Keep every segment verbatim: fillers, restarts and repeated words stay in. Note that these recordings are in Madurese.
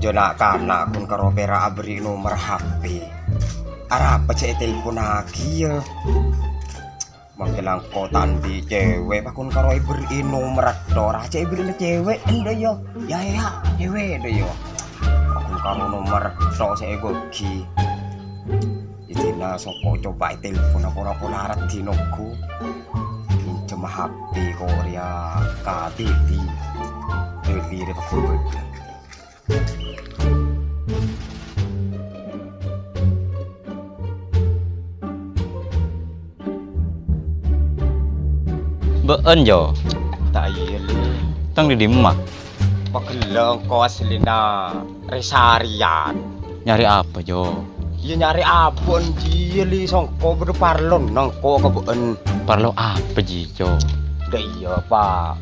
Jâ na'-kana' ghun karo pèra' aberri' nomer H P. Arapa sè ètelponnaghi, yâ? Mangkèn la engko' ta' andi' cèwèk, pakon karo èberri'i nomer tor, sè èberri'na cèwèk, endâ', yâ. Yâ, yâ, cèwèk, endâ', yâ. Pakon karo nomer tor sè èbâghi. Istina soko coba ètelpon, pora-pora raddhin ongghu. Pinjem H P ko rèya ka T V. Bâli rè pakon bâdâ. Bâ'en, Jo. Ta' iyâ, Li. Tang dâ' dimma? Pagella' engko' asllina rè-sarèyan. Nyarè apa, Jo? Iyâ, nyarè abâ'en jiyâ, Li, songko' bâdâ parlona engko' ka bâ'en. Parlo apa, ji, Jo? Dâ' iyâ, Pa'.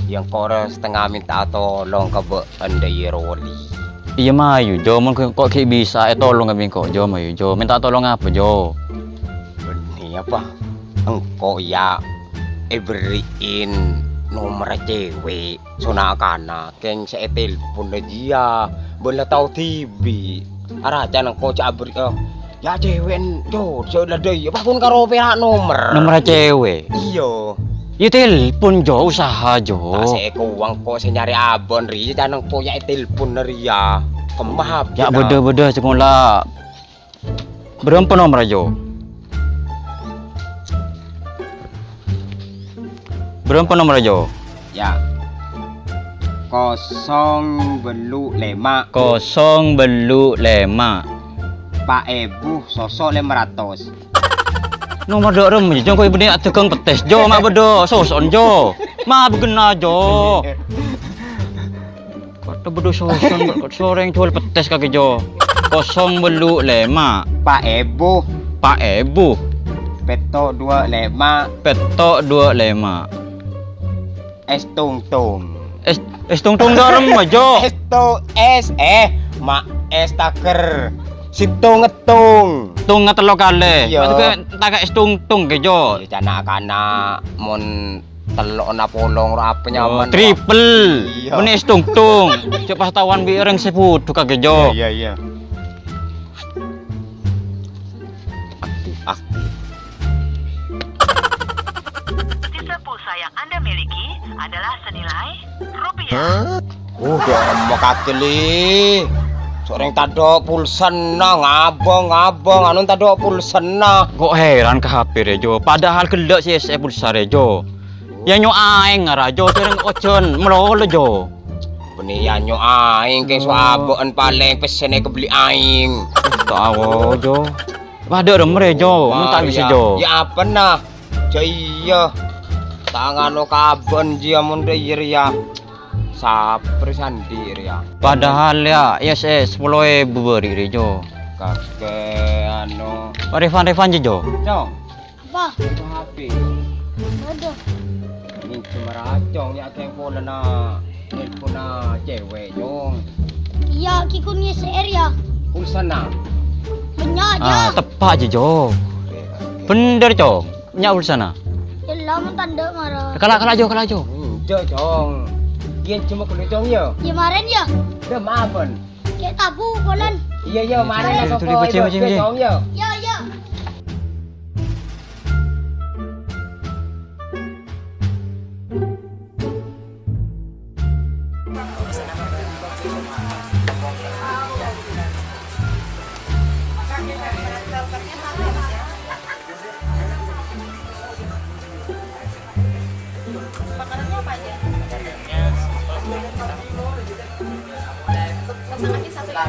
Iyâ, engko' rè satengnga mènta'a tolong ka bâ'en dâ' iyâ rowa, Li. Iyâ, mayu, Jo. Mon engko' ghi' bisa ètolong ka bengko, Jo, mayu, Jo. Mènta tolong apa, Jo? Bânnè, Pa'. Engko', yâ, èberri'in nomerra cèwèk, sona' kana', kèng sè ètelpon la jiyâ, bân la tao dhibi'. Arapa can engko' jhâ' aberri', eh, yâ, cèwèk, Jo, sè la dâ' iyâ, pakon karo pèra' nomer. Nomerra cèwèk? Iyâ. Yâ, telpon, Jo, usaha, Jo. Ta' sè èkowa engko' sè nyarè abâ'en rèya, can engko' yâ ètelpon rèya. Kemma HP-na. Yâ, bâdâ, bâdâ, sè mola. Bârâmpa nomerra, Jo? Bârâmpa nomerra, Jo? Yâ. Kosong bellu' lèma'. Kosong bellu' lèma'. Pa' èbu soso' lèma ratos. Nomer dâ' remma, Jo, engko' bânnè adâgâng pettès, Jo, ma' bâdâ soso'en, Jo. Ma' bâghenna, Jo. Kodhu bâdâ soso'en, kodhu sorèng juwâl pettès kakè, Jo. Kosong bellu' lèma'. Pa' èbu. Pa' èbu. Pètto' duwâ' lèma'. Pètto' duwâ' lèma'. Ès tongtong. Ès, ès tongtong dâ' remma, Jo? Ès to-, ès, eh, ma' ès taker. Sèttong ngèttong. Tong tello kalè. Iyâ. Maksudnya, ta' ka ès tongtong, kè, Jo? Iyâ, cana'-kana' mon tello'na polong ro apa nyaman, triple. Iyâ. Mènè ès tongtong. Cè' pas tauwan bi' orèng sè budhuk kakè, Jo. Iyâ, iyâ, iyâ. Aktif, aktif. Sisa pulsa yang Anda miliki adalah senilai rupiah. Hah? Uh, dâ' remma kakè, Li. Sorèng tadâ' pulsana, ngabâng, ngabâng, anu tadâ' pulsana. Kok heran ka HP rè, Jo? Padahal ghellâ' sè èssè'è pulsa rè, Jo. Yâ nyo' aèng ara, Jo, jhârâng ojhân malolo, Jo. Bânnè yâ nyo' aèng, kèng so abâ'en palèng pèssèna èkabelli aèng. Uh, ta' awo, Jo. Padâ remma rè, Jo. Mon ta' bisa, Jo. Yâ apana? Jâ iyâ. Ta' ngano kabân jiyâ mon dâ' iyâ rèya. Saprè sandi rèya. Padahal yâ, yâ sè sapolo èbu bâri' rè, Jo. Kakè anu. Refund, refund jiyâ, Jo. Cong. Apa? Itu HP. Waduh. Minjem racong yâ, kèng polana, nelponna cewek, Cong. Iyâ, ki kun ngeser yâ. Pulsana. Bânnya', ah, jâ. Teppa' jiyâ, Jo. Bhender, Cong. Bânnya' pulsana. Yâ, la, mon tandhâ' mara. Kala', kala', Jo, kala', Jo. Enjâ', Cong. Iyâ, coma ghâllu, Cong, yâ. Yâ, marèn, yâ. Dâ' mabân. Kè' tabu, polana. Iyâ, iyâ, marèn la, soko, iyâ, iyâ, Cong, yâ. Iyâ, iyâ. Makanannya apa aja? Pesan aja satu ya.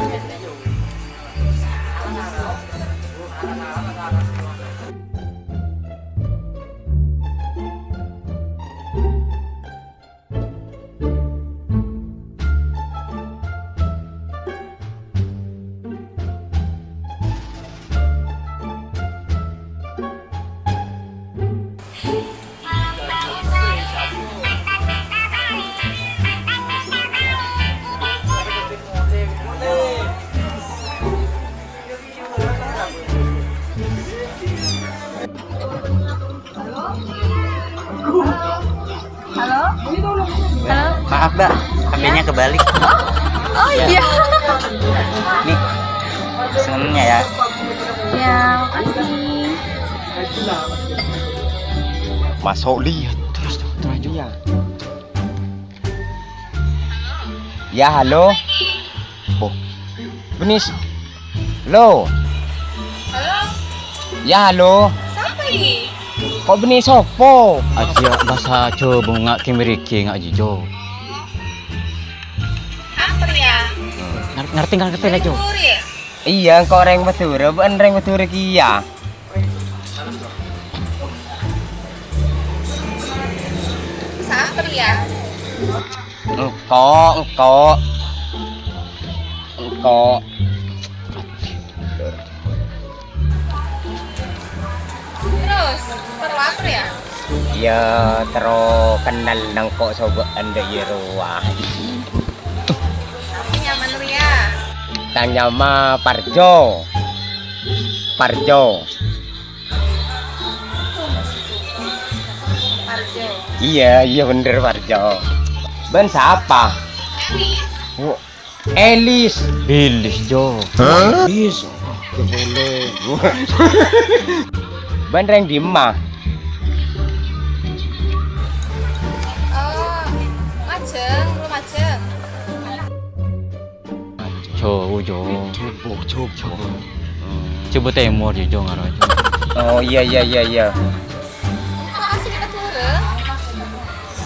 Halo? Halo? Maaf, Mbak, H P-nya kebalik. Oh, iya. Nih, senengnya ya. Ya, makasih. Masuk lihat terus tuh, terus aja. Iya. Ya, halo. Oh. Benis. Halo. Halo? Ya, halo. Sapa ini? Kok benis sopo? Aja bahasa Jawa, bunga kimriki nggak jijo. Apa ya? Ngerti, ngerti, ngerti lah, Jo. Iya, engko' rèng Madhurâ, bân rèng Madhurâ kèya. Sapa ya? Engko', engko'. Engko'. Terus, terus apa ya? Ya, terro kennal nangko' sobâ'ân dâ' iyâ rowa. Nyama Nuria. Tang nyama Parjo. Parjo. Parjo. Iya, iya bener Parjo. Bân sapa? Elis. Elis, Jo. Elis. Bân rèng dimma? Oh, majeng, belum majeng. Jo, Jo. Coba, coba. Coba Timor, Jo, Jo, ngaro, Jo. Oh, iya, iya, iya, iya. Asli Madhurâ.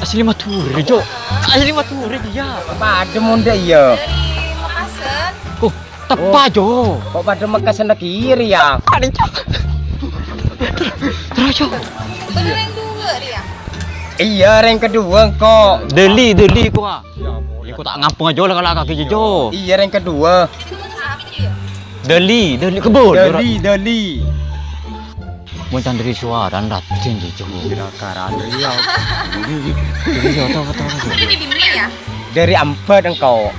Asli Madhurâ, Jo. Asli Madhurâ, iya. Padâ mon dâ' iyâ. Dari Mekasan. Oh, teppa', Jo. Kok padâ Mekasan lagi iri ya? Padâ, Jo. Terus, Jo. Bener yang dua dia. Iya, yang kedua kok. Deli, deli, kok. Iko ta' ngampung aja lah kalau kaki Jo. Iya, yang kedua. Dali, dali kebun. Dali, dali. Mon can dâri suarana Raden Jo. Kira-kira Rio. Rio, tau, tau, tau. Ini di mana ya? Dâri Ambet engko'.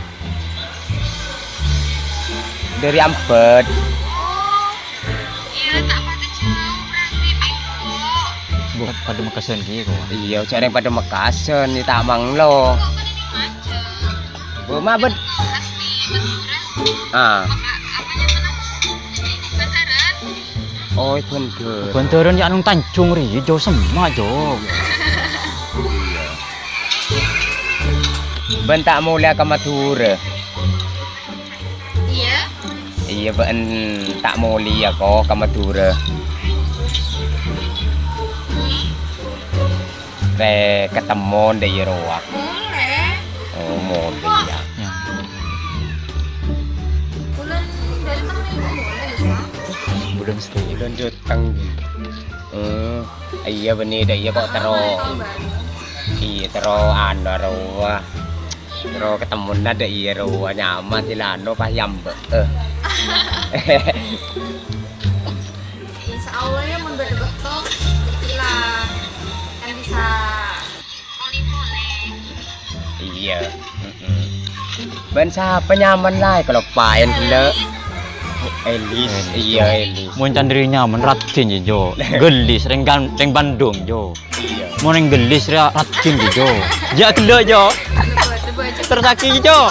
Dâri Ambet. Iya, tak pada jauh berarti, Bingko. Bo, padâ Mekasan kèya kok. Iya, jârèng padâ Mekasan, ta' manglo. Kok pada di Maja? Bo, ma' bed-, asli Madura. Ah. Maka, apanya pernah? Ini Bandaran. Oh, Bandaran. Bandaran ya nang Tanjung ri, jauh semma, Jo. Iya. Bân ta' molèya ka Madhurâ. Iya. Iya, bân ta' molèya ko ka Madhurâ. Rè, katemmo dâ' iyâ rowa. Molè. Oh, molèya. Ya. Bulan Jâteng nèko molè, Pak. Bulan Jâteng. Bulan Jâteng. Eh, iya, bânnè dâ' iyâ ko' terro. Iya, terro anu rowa. Terro katemmona dâ' iyâ rowa nyama Silano pas yambâ. Eh. Insya Allah ya, mon bâdâ bâkto, la kan bisa. Iya. Mm-mm. Bân sapa nyamana la, kaloppaèn ghellâ'. Elis, iya, Elis. Mon can dâri nyamana Raden, Jo. Gelis, rèng Gan-, rèng Bandung, Jo. Iya. Mon rèng Gelis, rèng Raden, Jo. Ya, ghellâ', Jo. Terros lagi, Jo.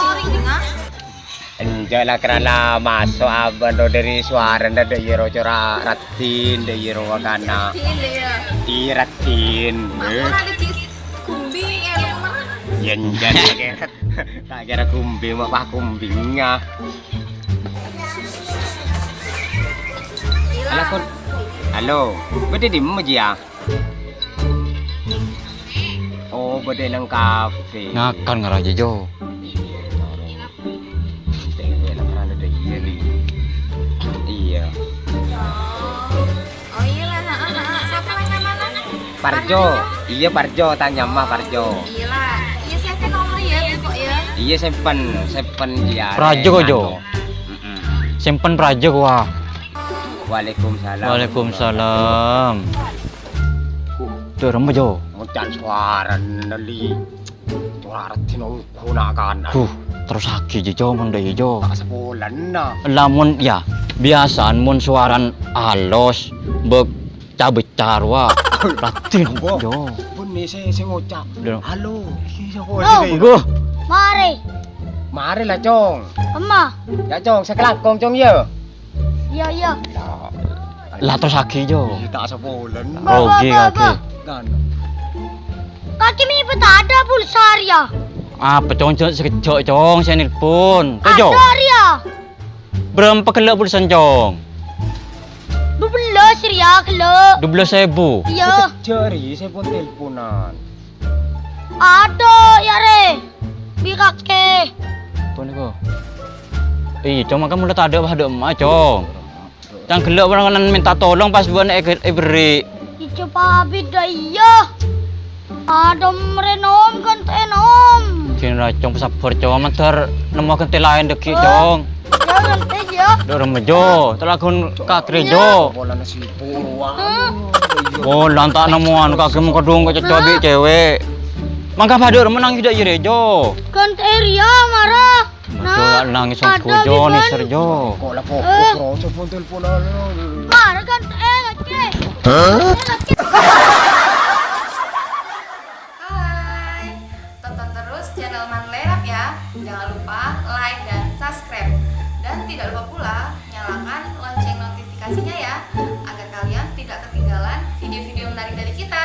Enjâ' la, karana maso' abân ro dâri sowarana dâ' iyâ ro cora' Raddhin, dâ' iyâ ro wakana. Raddhin, dâ' iyâ. Iyâ, Raddhin. Mak, ora ada jis kumbing, eh, lu mana? Yâ, enjâ' ta' kèra, ta' kèra kumbing, mak, pas kumbingnga. Gila. Halo, Kun. Halo, bâdâ dimma, Ji, ya? Oh, bâdâ nang kafe. Ngakan ngara aja, Jo. Iya, Cok. Penting gue nak kerana ada iya nih. Iya. Oh, iya lah, heeh, heeh. Siapa lah namanya? Parjo. Parjo. Iya, Parjo, tanya mah Parjo. Iya lah. Iya, saya kan nomor ya, kok ya. Iya, simpen, simpen dia. Prajo, Jo. Mm-mm. Simpen Prajo, wah. Waalaikumsalam. Waalaikumsalam. Tuh, rembes, Jo. Ngocan suara neli. Ora reti nunggu nak kan. Duh, terros lagi, Jo, mon dâ' iyâ, Jo. Tak sebulan, nah. Lamun, ya, biasaan mon suaran alos, be-, ca-beca rowa. Raddhin, Jo. Pun nih, saya, saya ngocak. Halo, iki sapa sih? Monggo. Mari. Mari la, Cong. Emma. Ya, Cong, sakalangkong, Cong, ya. Iya, iya. Lah, terus agi, Jo. Ih, ta' sapolan. Rogi kake. Kan. Kake mi' ta' ada pulsa, ya? Apa, Cong? Cong, sakejjhâ', Cong, sè nelpon. Tuh, Jo. Ada, ya. Bârâmpa ghellâ' pulsa, Cong? Dua belas, ya, ghellâ'. Dua belas èbu? Iya. Sakejjhâ', Ri, sè pon telponan. Ada, ya, Re. Bi' kake. Apa niku? Iyâ, Cong, mangka mula tadâ' bâdâ emma, Cong. Cang ghellâ' bârâmpan mènta tolong pas bâ'na è-, èberri'. Ijo pabit dâ' iyâ. Adâ' mrè nom ghântè nom. Jin ra, Cong, sabbhâr, Cong. Mandhâr nemmo ghântè laèn dâgghi', Cong. Ya, ghântè, ya. Dâ' remma, Jo. Talaghun kakrè, Jo. Polana sibuk, rowa. Polana ta' nemmowan, kagem kodhung kok cocok bi' cewek. Mangka bâdâ remma nangis dâ' iyâ rè, Jo. Ghântè rèya, mara. Aduh, nangis songko, Jo, neser, Jo. Kok la fokus, Ro, coba teleponan. Mara kan, eh, Oce. Hah? Hai, tonton terus channel Manlerap ya. Jangan lupa like dan subscribe. Dan tidak lupa pula nyalakan lonceng notifikasinya ya, agar kalian tidak ketinggalan video-video menarik dari kita.